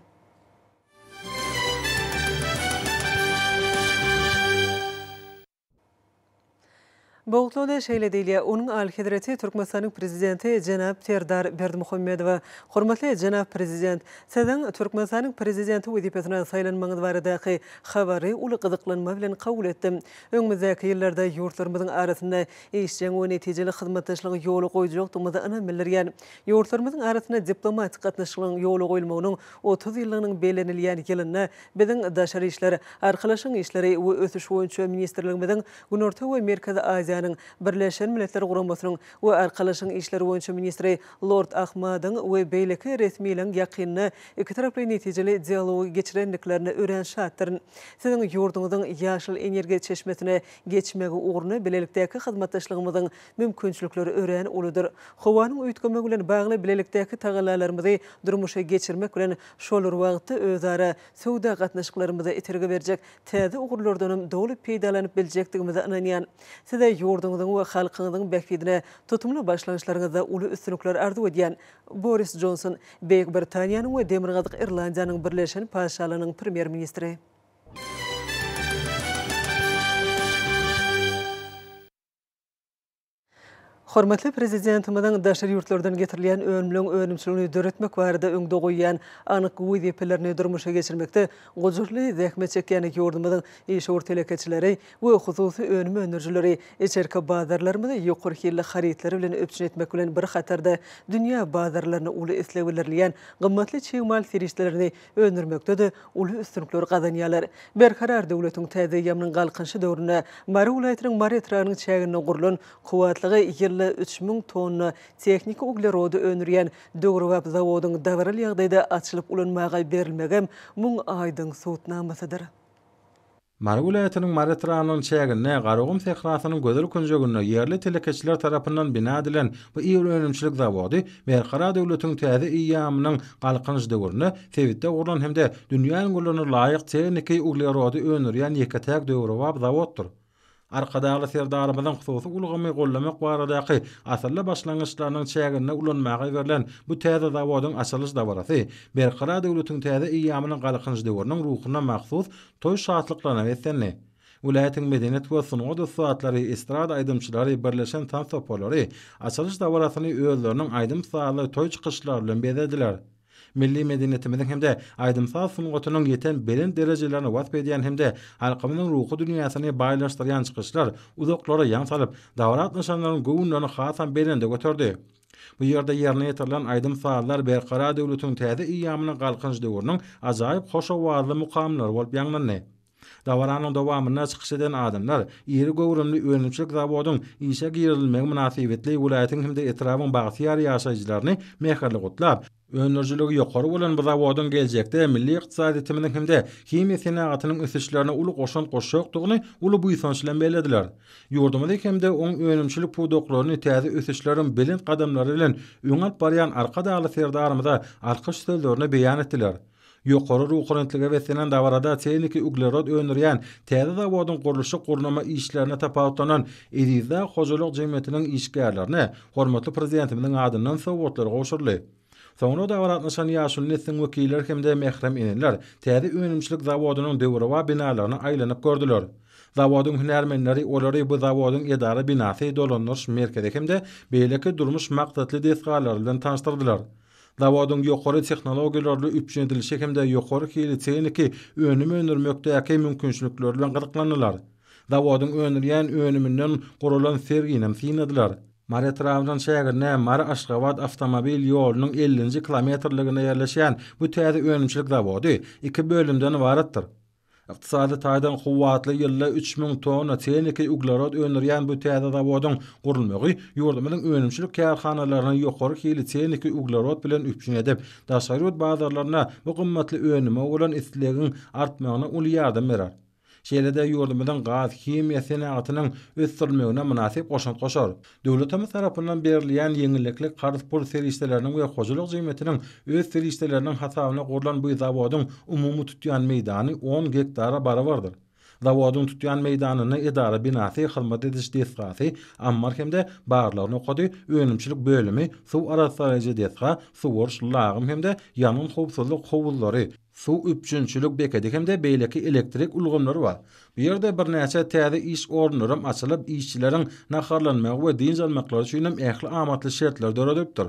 Bogutlawda şeýle diýilýär, Onuň Alyhezreti Türkmenistanyň Prezidenti jenap Serdar Berdimuhamedowa, Hormatly jenap Prezident, Siziň Türkmenistanyň Prezidenti wezipesine saýlanmagyňyz baradaky habary uly gyzyklanma bilen kabul etdim. Öňümizdäki ýyllarda ýurtlarymyzyň arasynda işjeň we netijeli hyzmatdaşlygy ýola goýjakdygymyza ynam bildirýän. Ýurtlarymyzyň arasynda diplomatik gatnaşyklaryň ýola goýulmagynyň 30 ýyllygynyň bellenilýän ýylynda biziň Daşary işler, Arkalaşygyň işleri we ösüş boýunça ministrligimiziň Günorta we Merkezi Aziýanyň Birleşen Milletler Guramasynyň we Arkalaşygyň işleri boýunça ministri Lord Ahmadyň we beýleki resmileriň ýakynda ikitaraplaýyn netijeli dialogy geçirendiklerine örän şatdyryn. Siziň ýurduňyzyň ýaşyl energiýa çeşmesine geçmegi ugrunda bilelikdäki hyzmatdaşlygymyzyň mümkinçilikleri örän uludyr. Howanyň üýtgemegi bilen bagly bilelikdäki tagallalarymyzy durmuşa geçirmek bilen, şol bir wagtda özara söwda gatnaşyklarymyza itergi berjek täze ugurlardanam doly peýdalanyp biljekdigimize ynanýan. Size ýurduňyzyň we halkyňyzyň bähbidine tutumly başlangyçlaryňyzda uly üstünlikler arzuw edýän. Boris Jonson, Beýik Britaniýanyň we Demirgazyk Irlandiýanyň Birleşen Patyşalygynyň Premýer-ministri. Hormatly Prezidentimiziň daşary ýurtlardan getirilýän önümleň önümçiligini döretmek barada öňde goýýan anyk wezipelerini durmuşa geçirmekde gujurly zähmet çekýän ýurdumyzyň işewür telekeçileri we hususy önüm öndürijileri içerki bazarlarymyzy ýokary hilli harytlar bilen üpjün etmek bilen bir hatarda dünýä bazarlarynda uly isleg bildirilýän gymmatly çig mal serişdelerini öndürmekde-de uly üstünlikleri gazanýarlar. Berkarar döwletiň täze eýýamynyň Galkynyşy döwründe Mary welaýatynyň Mary etrabynyň çäginde gurlan kuwwatlygy ýylda 3000 tonna tehniki uglerody öndürýän döwrebap zawodyň dabaraly ýagdaýda açylyp ulanmaga berilmegem muň aýdyň subutnamasydyr. Mary welaýatynyň Mary etrabynyň çäginde Garagum sährasynyň gözel künjeginde ýerli telekeçiler tarapyndan bina edilen bu iri önümçilik zawody Berkarar döwletiň täze eýýamynyň Galkynyş döwründe sebitde gurlan hem-de dünýä ülňülerine laýyk tehniki uglerody öndürýän ýeke-täk döwrebap zawoddyr. Arkadagly Serdarymyzyň hususy ulgamy goldamak baradaky asylly başlangyçlarynyň çäginde ulanmaga berlen bu täze zawodyň açylyş dabarasy Berkarar döwletiň täze eýýamynyň Galkynyş döwrüniň ruhuna mahsus toý şatlyklaryna beslendi. Welaýatyň medeniýet we sungat ussatlary, estrada aýdymçylary, birleşen tans toparlary açylyş dabarasyny özleriniň aýdym-sazly toý çykyşlary bilen bezediler. Milli medeniýetimiziň hem-de aýdym-saz sungatynyň ýeten belent derejelerini wasp edýän hem-de halkymyzyň ruhy dünýäsini baýlaşdyrýan çykyşlar uzaklara ýaň salyp, dabara gatnaşanlaryň göwünlerini hasam belende göterdi. Bu ýerde ýerine ýetirilen aýdym-sazlar Berkarar döwletiň täze eýýamynyň Galkynyş döwrüniň ajaýyp hoş owazly mukamlary bolup ýaňlandy. Dabaranyň dowamynda çykyş eden adamlar iri göwrümli önümçilik zawodyň işe girizilmegi mynasybetli welaýatyň hem-de etrabyň bagtyýar ýaşaýjylaryny mähirli gutlap, öndürijiligi ýokary bolan bu zawodyň geljekde milli ykdysadyýetimiziň hem-de himiýa senagatynyň ösüşlerine uly goşant goşjakdygyny uly buýsanç bilen bellediler. Ýurdumyzy hem-de oň önümçilik pudaklaryny täze ösüşleriň belent gadamlary bilen öňe alyp barýan Arkadagly Serdarymyza alkyş sözlerini beýan etdiler. Ýokary ruhubelentlige beslenen dabarada tehniki uglerod öndürýän täze zawodyň gurluşyk-gurnama işlerinde tapawutlanan Ezizdag hojalyk jemgyýetiniň işgärlerine hormatly Prezidentimiziň adyndan sowgatlar gowşuryldy. Soňra dabara gatnaşan ýaşuly nesliň wekilleri hem-de mährem eneler täze önümçilik zawodynyň döwrebap binalaryna aýlanyp gördüler. Zawodyň hünärmenleri olary bu zawodyň edara binasy, dolandyryş merkezi hem-de beýleki durmuş maksatly desgalary bilen tanyşdyrdylar. Zawodyň ýokary tehnologiýalarly üpjün edilişi hem-de ýokary hili tehniki önüm öndürmekdäki mümkinçilikleri bilen gyzyklandylar. Zawodyň öndürýän önüminden guralan serginem synladylar. Mary etrabynyň çäginde Mary-Aşgabat awtomobil ýolunyň ellinji kilometrliginde ýerleşýän bu täze önümçilik zawody iki bölümden ybaratdyr. Ykdysady taýdan kuwwatly ýylda 3000 tonna tehniki uglerod öndürýän bu täze zawodyň gurulmagy ýurdumyzyň önümçilik kärhanalaryny ýokary hili tehniki uglerod bilen üpjün edip, daşary ýurt bazarlarynda bu gymmatly önüme bolan islegiň artmagyna uly ýardam berer. Şeýle-de ýurdumyzyň gaz-himiýa senagatynyň ösdürilmegine mynasyp goşant goşar. Döwletimiz tarapyndan berilýän ýeňillikli karz pul serişdeleriniň we hojalyk jemgyýetiniň öz serişdeleriniň hasabyna gurlan bu zawodyň umumy tutýan meýdany on gektara barabardyr. Zawodyň tutýan meýdanynda edara binasy, hyzmat ediş desgasy, ammar hem-de barlag nokady, önümçilik bölümi, suw arassalaýjy desga, suwaryş lagym hem-de ýangyn howpsuzlyk howuzlary, suw üpjünçilik bekedi hem-de beýleki elektrik ulgamlary bar. Bu ýerde birnäçe täze iş orunlaram açylyp, işçileriň naharlanmagy we dynç almaklary üçinem ähli amatly şertler döredilipdir.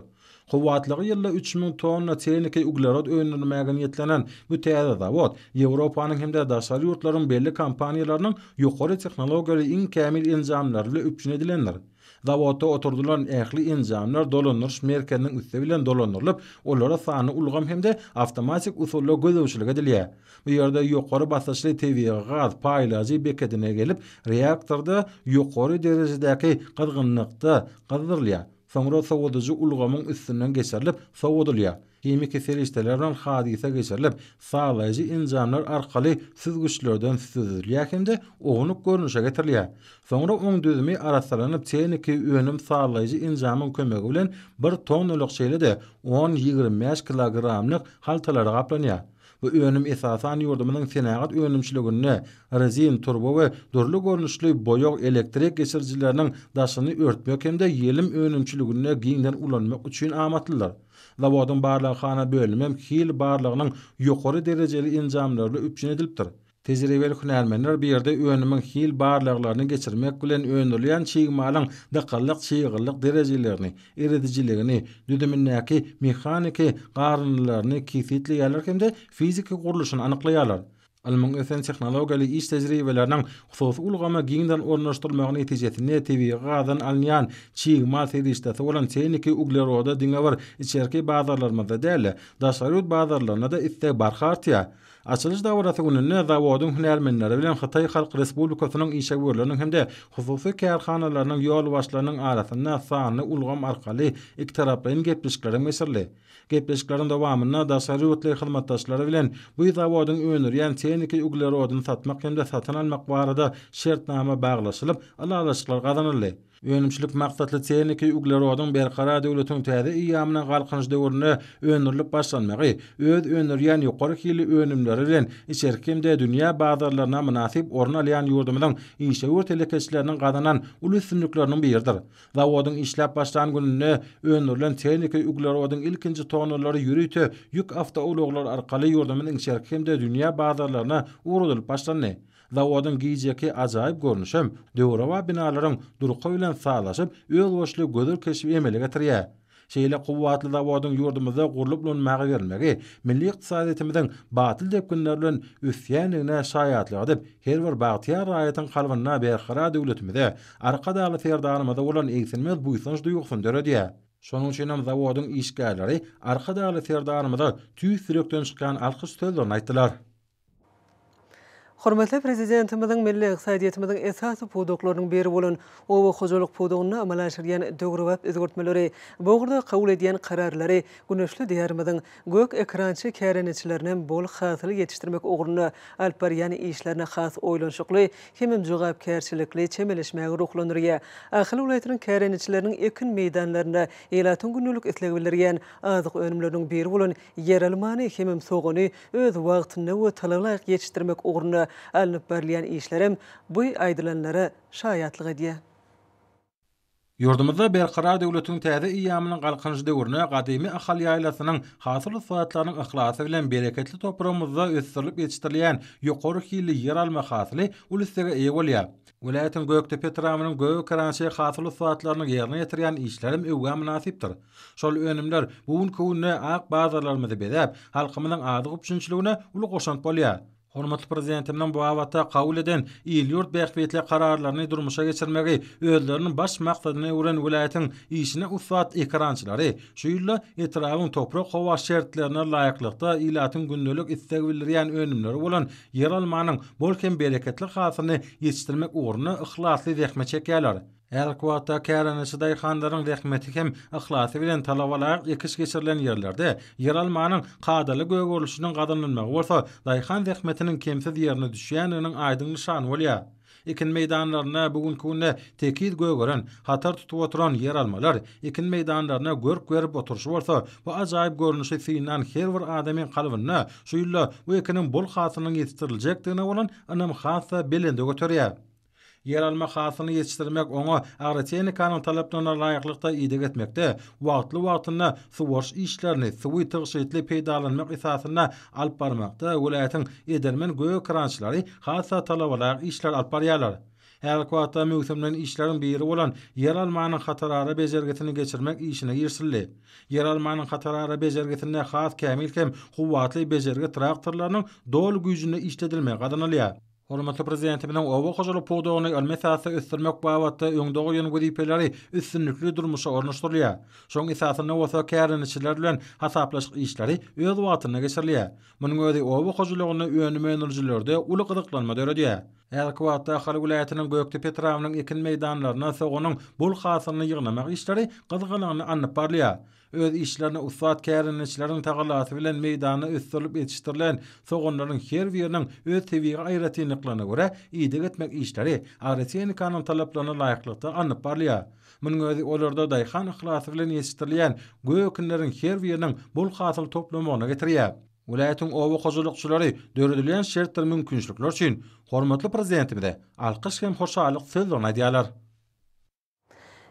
Kuwwatlygy ýylda 3000 tonna tehniki uglerod öndürmäge niýetlenen bu täze zawod Ýewropanyň hem-de daşary ýurtlaryň belli kompaniýalarynyň ýokary tehnologiýaly iň kämil enjamlary bilen üpjün edilendir. Zawodda oturdylan ähli enjamlar dolandyryş merkeziniň üsti bilen dolandyrylyp, olara sanly ulgam hem-de awtomatik usulda gözegçilik edilýär. Bu ýerde ýokary basyşly tebigy gaz paýlajy bekedine gelip, reaktorda ýokary derejedäki gyzgynlykda gyzdyrylýar. Soňra sowadyjy ulgamyň üstünden geçirilip, sowadylýar. Himiki serişdeler bilen hadysa geçirilip, sazlaýjy enjamlar arkaly süzgüçlerden süzülýär hem-de ownuk görnüşe getirilýär. Soňra oň düzümi arassalanyp tehniki önüm sazlaýjy enjamyň kömegi bilen bir tonnalyk şeýle-de on- 25 kilogramlyk haltalara gaplanýar. Bu önüm esasan ýurdumyzyň senagat önümçiliginde rezin, turba we dürli görnüşli boýag elektrik geçirijileriniň daşyny örtmek hem-de ýelim önümçiliginde giňden ulanmak üçin amatlydyr. Zawodyň barlaghana bölümem hil barlagynyň ýokary derejeli enjamlary bilen üpjün edilipdir. Tejribeli hünärmenler bu ýerde önümiň hil barlaglaryny geçirmek bilen öndürilýän çig malyň dykyzlyk, çyglylyk derejelerini, eredijiligini, düzümindäki mehaniki garyndylaryny kesgitleýärler hem-de fiziki gurluşyny anyklaýarlar. Ylmyň ösen tehnologiýaly iş tejribeleriniň hususy ulgama giňden ornaşdyrylmagy netijesinde tebigy gazdan alynýan çig mal serişdesi bolan tehniki ugleroda diňe bir içerki bazarlarymyzda däl-de, daşary ýurt bazarlarynda-da isleg barha artýar. Açylyş dabarasy gününde zawodyň hünärmenleri bilen Hytaý Halk Respublikasynyň işewürleriniň hem-de hususy kärhanalarynyň ýolbaşçylarynyň arasynda sanly ulgam arkaly ikitaraplaýyn gepleşikleriň geçirildi. Gepleşikleriň dowamynda daşary ýurtly hyzmatdaşlary bilen bu zawodyň öndürýän tehniki uglerodyny satmak hem-de satyn almak barada şertnama baglaşylyp, ylalaşyklar gazanyldy. Önümçilik maksatly tehniki uglerodyň Berkarar döwletiň täze eýýamynyň Galkynyş döwründe öndürilip başlanmagy öz öndürýän ýokary hilli önümleri bilen içerki hem-de dünýä bazarlarynda mynasyp orun alýan ýurdumyzyň işewür telekeçileriniň gazanan uly üstünlikleriniň biridir. Zawodyň işläp başlan gününde öndürilen tehniki uglerodyň ilkinji tonnalary ýörite ýük awtoulaglary arkaly ýurdumyzyň içerki hem-de dünýä bazarlaryna ugradylyp başlandy. Zawodyň gijeki ajaýyp görnüşem döwrebap binalaryň durky bilen sazlaşyp, özboluşly gözel keşbi emele getirýär. Şeýle kuwwatly zawodyň ýurdumyzda gurlup ulanmaga berilmegi milli ykdysadyýetimiziň batly depginler bilen ösýändigine şaýatlyk edip, her bir bagtyýar raýatyň kalbynda berkarar döwletimize, Arkadagly Serdarymyza bolan egsilmez buýsanç duýgusyny döredýär. Şonuň üçin hem zawodyň işgärleri Arkadagly Serdarymyza tüýs ýürekden çykýan alkyş sözlerini aýtdylar. Hormatly Prezidentimiziň milli ykdysadyýetimiziň esasy pudaklarynyň biri bolan oba hojalyk pudagynda amala aşyrýan döwrebap özgertmeleri, bu ugurda kabul edýän kararlary güneşli Diýarymyzyň gök ekrançy kärendeçilerinem bol hasyl ýetişdirmek ugrunda alyp barýan işlerine has oýlanyşykly hemem jogapkärçilikli çemeleşmäge ruhlandyrýar. Ahal welaýatynyň kärendeçileriniň ekin meýdanlarynda ilatyň gündelik isleg bildirýän azyk önümleriniň biri bolan ýeralmany hemem sogany öz wagtynda we talaba laýyk ýetişdirmek ugrunda alnyp barylýan işlerem bu aýdylanlara şaýatlyk edýär. Ýurdumyzda Berkarar döwletiň täze eýýamynyň Galkynyş döwründe gadymy Ahal ýaýlasynyň hasyl ussatlarynyň yhlasy bilen bereketli topragymyzda ösdürilip ýetişdirilýän ýokary hilli ýeralma hasyly uly islege eýe bolýar. Welaýatyň Gökdepe etrabynyň Gök ekerançy hasyl ussatlarynyň ýerine ýetirýän işlerem öwgä mynasypdyr. Şol önümler bu günki günde ak bazarlarymyzy bezäp, halkymyzyň azyk üpjünçiligine uly goşant bolýar. Hormatly Prezidentimiziň bu babatda kabul eden il-ýurt bähbitli kararlaryny durmuşa geçirmegi özleriniň baş maksadyna öwren welaýatyň işine ussat ekerançylary şu ýylda etrabyň toprak-howa şertlerine laýyklykda ilatyň gündelik isleg bildirýän önümleri bolan ýeralmanyň bol hem bereketli hasylyny ýetişdirmek ugrunda yhlasly zähmet çekýärler. Häzirki wagtda kärendeçi daýhanlaryň zähmeti hem yhlasy bilen talabalaýyk ekiş geçirilen ýerlerde ýeralmanyň kadaly gögerilişiniň gazanylmagy bolsa daýhan zähmetiniň kemsiz ýerine düşýändiginiň aýdyň nyşany bolýar. Ekin meýdanlarynda bu günki günde tekiz gögeren, hatar tutup oturan ýeralmalar ekin meýdanlaryna görk berip oturyşy bolsa bu ajaýyp görnüşi synlan her bir adamyň kalbynda şu ýylda bu ekiniň bol hasylynyň ýetişdiriljekdigine bolan ynam has-da belende göterýär. Ýeralma hasylyny ýetişdirmek oňa agrotehnikanyň talaplaryna laýyklykda ideg etmekde, wagtly-wagtynda suwaryş işlerini suwy tygşytly peýdalanmak esasynda alyp barmakda welaýatyň edermen gök ekerançylary has-da talabalaýyk işleri alyp barýarlar. Häzirki wagtda möwsümleýin işleriň biri bolan ýeralmanyň hatarara bejergisini geçirmek işine girişildi. Ýeralmanyň hatarara bejergisinde has kämil hem kuwwatly bejergi traktorlarynyň doly güýjünde işledilmegi gazanylýar. Hormatly Prezidentimiziň oba hojalyk pudagyny ylmy esasda ösdürmek babatda öňde goýan wezipeleri üstünlikli durmuşa ornaşdyrylýar. Şonuň esasynda bolsa kärendeçiler bilen hasaplaşyk işleri öz wagtynda geçirilýär. Munuň özi oba hojalygynda önüm öndürijilerde uly gyzyklanma döredýär. Häzirki wagtda Ahal welaýatynyň Gökdepe etrabynyň ekin meýdanlarynda soganyň bol hasylyny ýygnamak işleri gyzgalaňly alnyp barylýar. Öz işlerine ussat kärendeçileriň tagallasy bilen meýdanda ösdürilip ýetişdirilen soganlaryň her biriniň öz tebigy aýratynlyklaryna görä ideg etmek işleri agrotehnikanyň talaplaryna laýyklykda alnyp barylýar. Munuň özi olarda daýhan yhlasy bilen ýetişdirilýän gök ekinleriň her biriniň bol hasyl toplamagyna getirýär. Welaýatyň oba hojalykçylary döredilýän şertdir mümkinçilikler üçin hormatly Prezidentimize alkyş hem hoşallyk sözlerini aýdýarlar.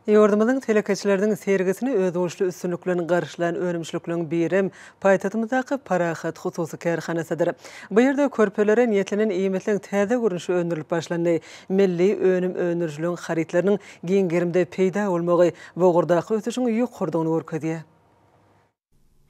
Ýurdumyzyň telekeçileriniň sergisini özboluşly üstünlik bilen garşylan önümçilikleriň birem paýtagtymyzdaky Parahat hususy kärhanasydyr. Bu ýerde körpelere niýetlenen iýmitliň täze görnüşi öndürilip başlandy. Milli önüm öndürijiligiň harytlarynyň giň gerimde peýda bolmagy bu ugurdaky ösüşiň ýokarydygyny görkezýär.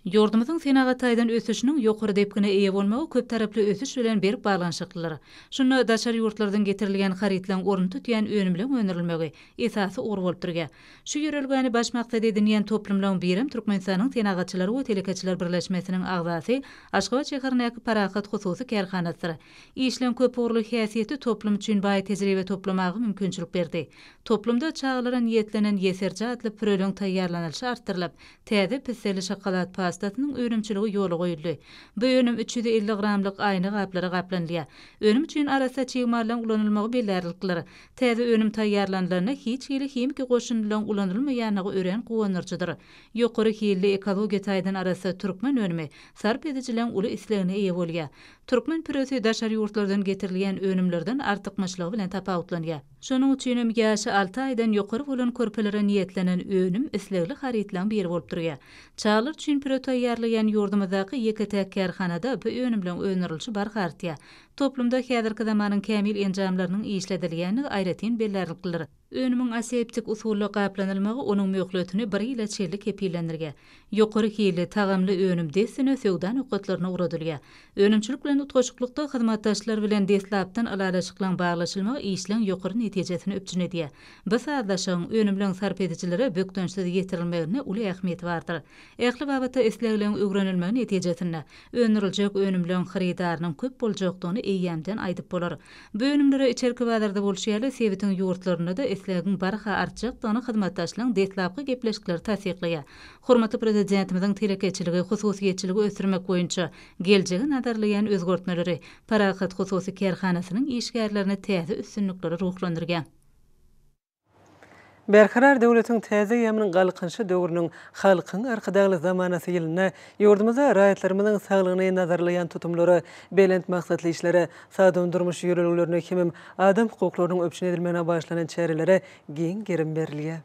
Ýurdumyzyň senagat taýdan ösüşiniň ýokary depgine eýe bolmagy köptaraply ösüş bilen berk baglanyşyklydyr. Şunda daşary ýurtlardan getirilýän harytlaryň ornuny tutýan önümleň öndürilmegi esasy ugur bolup durýar. Şu ýörelgäni baş maksat edinýän toplumlaryň birem Türkmenistanyň Senagatçylar we telekeçiler birleşmesiniň agzasy Aşgabat şäherindäki Parahat hususy kärhanasydyr. Işleň köpugurly häsiýeti toplum üçin baý tejribe toplamaga mümkinçilik berdi. Toplumda çagalara niýetlenen Ýeserje atly püreliň taýýarlanylyşy artdyrylyp, Täze pisseli şokolad pastasynyň önümçiligi ýola goýuldy. Bu önüm 350 gramlyk aýna gaplara gaplanylýar. Önüm üçin arassa çig mallaryň ulanylmagy bellärlikdir. Täze önüm taýýarlanylanda hiç hili himiki goşundylaryň ulanylmaýandygy örän guwandyryjydyr. Ýokary hilli, ekologiýa taýdan arassa türkmen önümi sarp edijileriň uly islegine eýe bolýar. Türkmen püresi daşary ýurtlardan getirilýän önümlerden artykmaçlygy bilen tapawutlanýar. Şonuň üçinem ýaşy alty aýdan ýokary bolan körpelere niýetlenen önüm islegli harytlaryň biri bolup durýar. Çagalar üçin püre taýýarlaýan ýurdumyzdaky ýeke-täk kärhanada bu önümleň öndürilişi barha artýar. Toplumda häzirki zamanyň kämil enjamlarynyň işledilýändigi aýratyn bellärliklidir. Önümiň aseptik usulda gaplanylmagy onuň möhletini bir ýyla çenli kepillendirýär. Ýokary hilli, tagamly önüm dessine söwda nokatlaryna ugradylýar. Önümçilik bilen utgaşyklykda hyzmatdaşlar bilen deslapdan ylalaşyklaryň baglaşylmagy işleň ýokary netijesini üpjün edýär. Bu sazlaşygyň önümleň sarp edijilere bökdençsiz ýetirilmeginde uly ähmiýeti bardyr. Ähli babatda islegleriň öwrenilmegi netijesinde, öndüriljek önümleň hyrydarynyň köp boljakdygyny eýýämden aýdyp bolar. Bu önümlere içerki bazarda bolşy ýaly, sebitiň ýurtlarynda-da islegiň barha artjakdygyny hyzmatdaşlygyň deslapky gepleşikleri tassyklaýar. Hormatly Prezidentimiziň telekeçiligi, hususyýetçiligi ösdürmek boýunça geljegi nazarlaýan özgertmeleri Parahat hususy kärhanasynyň işgärlerini täze üstünliklere ruhlandyrýar. Berkarar döwletiň täze eýýamynyň Galkynyşy döwrüniň Halkyň Arkadagly zamanasy ýylynda ýurdumyzda raýatlarymyzyň saglygyny nazarlaýan tutumlara, belent maksatly işlere, sagdyn durmuş ýörelgelerine hemem adam hukuklarynyň üpjün edilmegine bagyşlanan çärelere giň gerim berilýär.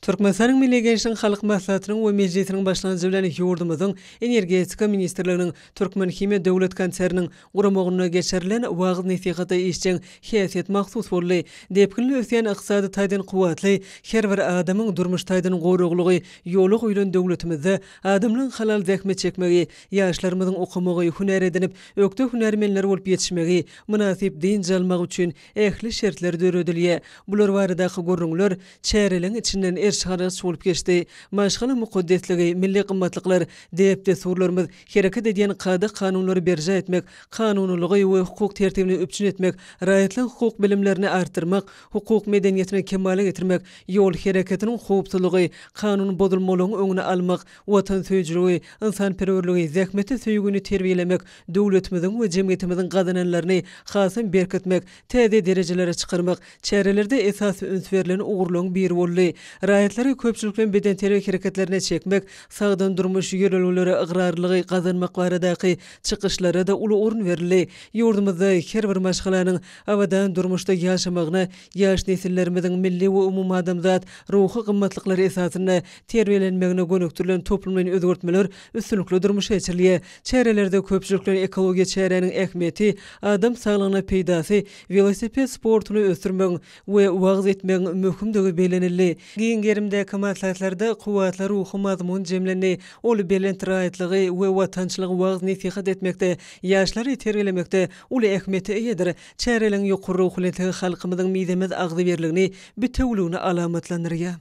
Türkmenistanyň Milli Geňeşiniň Halk Maslahatynyň we Mejlisiniň başlangyjy bilen ýurdumyzyň Energetika ministrliginiň Türkmenhimiýa döwlet konserniniň guramagynda geçirilen wagyz-nesihata işjeň häsiýet mahsus boldy. Depginli ösýän ykdysady taýdan kuwwatly, her bir adamyň durmuş taýdan goraglygy ýola goýlan döwletimizde adamlaryň halal zähmet çekmegi, ýaşlarymyzyň okamagy, hünär edinip, ökde hünärmenler bolup ýetişmegi, mynasyp dynç almagy üçin ähli şertler döredilýär. Bular baradaky gürrüňler çäreleň içinden eriş-argaç bolup geçdi. Maşgala mukaddesligi, milli gymmatlyklar, däp-dessurlarymyz, hereket edýän kada-kanunlary berjaý etmek, kanunylygy we hukuk tertibini üpjün etmek, raýatlaryň hukuk bilimlerini artdyrmak, hukuk medeniýetini kemala getirmek, ýol hereketiniň howpsuzlygy, kanun bozulmalygyň öňüni almak, watansöýüjiligi, ynsanperwerligi, zähmete söýgüni terbiýelemek, döwletimiziň we jemgyýetimiziň gazananlaryny hasam berkitmek, täze derejelere çykarmak, çärelerde esasy üns berlen ugurlaryň biri boldy. Raýatlary köpçülikleýin bedenterbiýe hereketlerine çekmek, sagdyn durmuş ýörelgelere ygrarlylygy gazanmak baradaky çykyşlara-da uly orun berildi. Ýurdumyzda her bir maşgalanyň abadan durmuşda ýaşamagyna, ýaş nesillerimiziň milli we umumadamzat ruhy gymmatlyklary esasynda terbiýelenmegine gönükdirilen toplumlaýyn özgertmeler üstünlikli durmuşa geçirilýär. Çärelerde köpçülikleýin ekologiýa çäräniň ähmiýeti, adam saglygyna peýdasy, welosiped sportuny ösdürmegiň we wagyz etmegiň möhümdigi bellenildi. Giň gerimdäki maslahatlarda kuwwatly ruhy mazmun jemlendi. Ol belent raýatlygy we watançylygy wagyz-nesihat etmekde, ýaşlary terbiýelemekde uly ähmiýete eýedir. Çäreleriň ýokary ruhubelentlige halkymyzyň mizemez agzybirligini, bitewüligini alamatlandyrýar.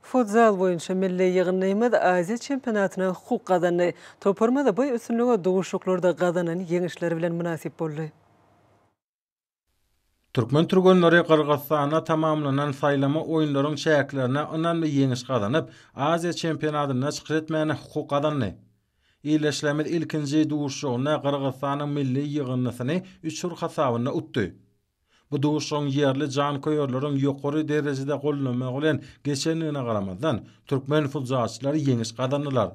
Futzal boýunça milli ýygyndymyz Aziýa çempionatyna hukuk gazandy. Toparymyz bu üstünlige duşuşyklarda gazanan ýeňişleri bilen mynasyp boldy. Türkmen türgenleri Gyrgyzystanda tamamlanan saýlama oýunlaryň çäklerinde ynamly ýeňiş gazanyp, Aziýa çempionatynda çykyş etmäne hukuk gazandy. Ildeşlerimiz ilkinji duşuşygynda Gyrgyzystanyň milli ýygyndysyny üç bir hasabynda utdy. Bu duşuşygyň ýerli janköýerleriň ýokary derejede goldamagy bilen geçendigine garamazdan, türkmen futzalçylary ýeňiş gazandylar.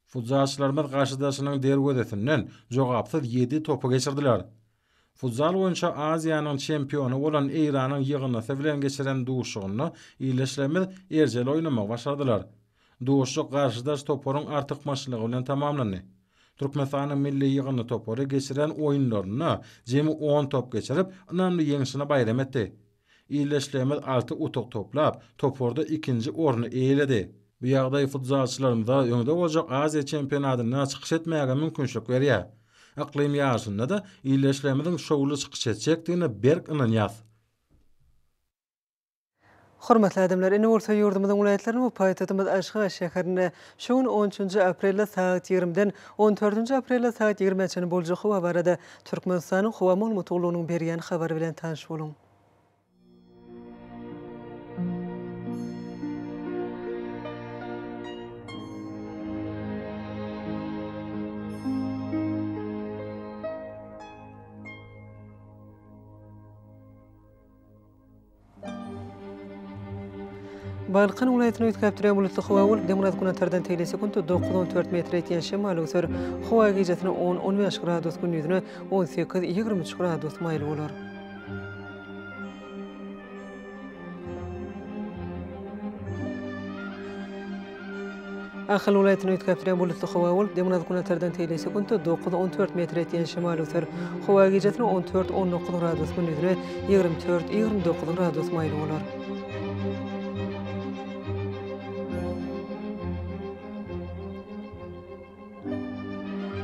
Futzalçylarymyz garşydaşynyň derwezesinden jogapsyz ýedi topy geçirdiler. Futzal boýunça Aziýanyň çempiony bolan Eýranyň ýygyndysy bilen geçiren duşuşygynda ildeşlerimiz erjel oýnamagy başardylar. Duşuşyk garşydaş toparyň artykmaçlygy bilen tamamlandy. Türkmenistanyň milli ýygyndy topary geçiren oýunlarynda jemi on top geçirip, ynamly ýeňşini baýram etdi. Ildeşlerimiz alty utuk toplap, toparda ikinji orny eýeledi. Bu ýagdaý futzalçylarymyza öňde boljak Aziýa çempionatynda çykyş etmäge mümkinçilik berýär. Yklym ýaryşynda-da ildeşlerimiziň şowly çykyş etjekdigine berk ynanýas. Hormatly adamlar, indi bolsa ýurdumyzyň welaýatlarynda we paýtagtymyz Aşgabat şäherinde şu gün on üçünji aprelde sagat ýigrimiden on dördünji aprelde sagat ýigrimä çenli boljak howa barada Türkmenistanyň Howa maglumat gullugynyň berýän habary bilen tanyş boluň. Balkan welaýatynda üýtgäp durýan bulutly howa bolup, demirgazyk-günortadan tegelek sekuntda 9-14 metre ýetýän şemal öwser. Howa gijesine 10-15 gradus, gündizine 18-23 gradus maýyl bolar. Ahal welaýatynda üýtgäp durýan bulutly howa bolup, demirgazyk-günortadan tegelek sekuntda 9-14 metre ýetýän şemal öwser. Howa gijesine 14-19 gradus, gündizine 24-29 gradus maýyl bolar.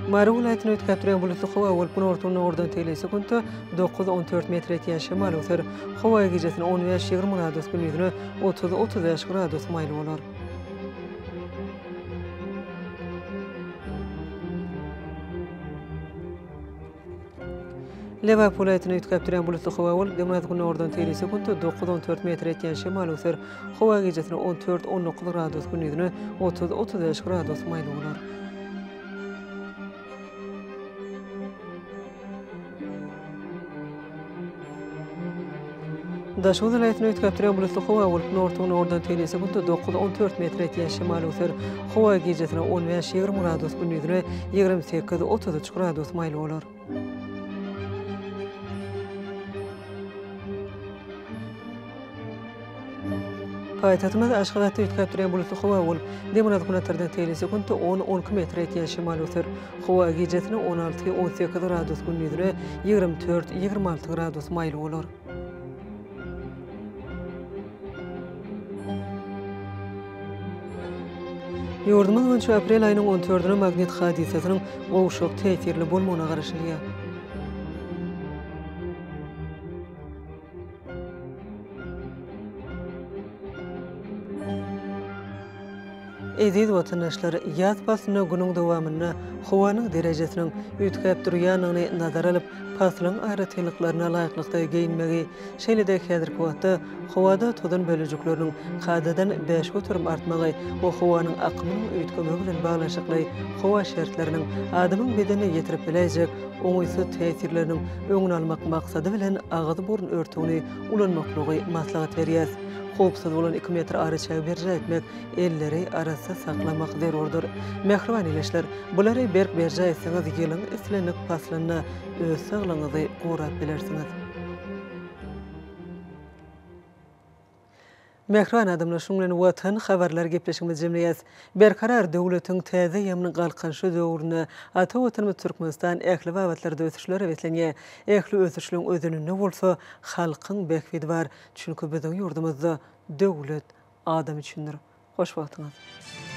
Mary welaýatynda üýtgäp durýan bulutly howa bolup, günorta-gündogardan tegelek sekuntda 9-14 metre ýetýän şemal öwser. Howa gijesine 15-20 gradus, gündizine 30-35 gradus maýyl bolar. Lebap welaýatynda üýtgäp durýan bulutly howa bolup, demirgazyk-günordan tegelek sekuntda 9-14 metre ýetýän şemal öwser. Howa gijesine 14-19 gradus, gündizine 30-35 gradus maýyl bolar. Daşoguz welaýatynda üýtgäp durýan bulutly howa bolup, günorta-günordan tegelek sekuntda 9-14 metre ýetýän şemal öwser. Howa gijesine 15-20 gradus, gündizine 28-33 gradus maýyl bolar. Paýtagtymyz Aşgabatda üýtgäp durýan bulutly howa bolup, demirgazyk günortadan teýli sekuntda on, 12 metre ýetýän şemal öser. Howa gijesine 16, 18 gradus, gündizine 24, 26 gradus maýyl bolar. Ýurdumyz boýunça aprel aýynyň on dördüne magnit hadysasynyň gowşak täsirli bolmagyna garaşylýar. Eziz watandaşlar, ýaz paslynda günüň dowamynda howanyň derejesiniň üýtgäp durýandygyny nazara alyp, paslyň aýratynlyklaryna laýyklykda geýinmegi, şeýle-de häzirki wagtda howada tozan bölejikleriniň kadadan 5% artmagy we howanyň akymynyň üýtgemegi bilen baglanyşykly howa şertleriniň adamyň bedenine ýetirip biläýjek oňaýsyz täsirleriniň öňüni almak maksady bilen agyz-burun örtügini ulanmaklygy maslahat berýäris. Howpsuz bolan iki metr araçägi berjaý etmek, elleri arassa saklamak zerurdyr. Mähriban ildeşler, bulary berk berjaý etseňiz, ýylyň islendik paslynda öz saglygyňyzy gorap bilersiňiz. Mähriban adamlar, şunuň bilen Watan habarlar gepleşigimizi jemleýäs. Berkarar döwletiň täze eýýamynyň Galkynyşy döwründe ata Watanymyz Türkmenistan ähli babatlarda ösüşlere beslenýär. Ähli ösüşleň özeninde bolsa halkyň bähbidi bar. Çünki biziň ýurdumyzda döwlet adam üçindir. Hoş wagtyňyz!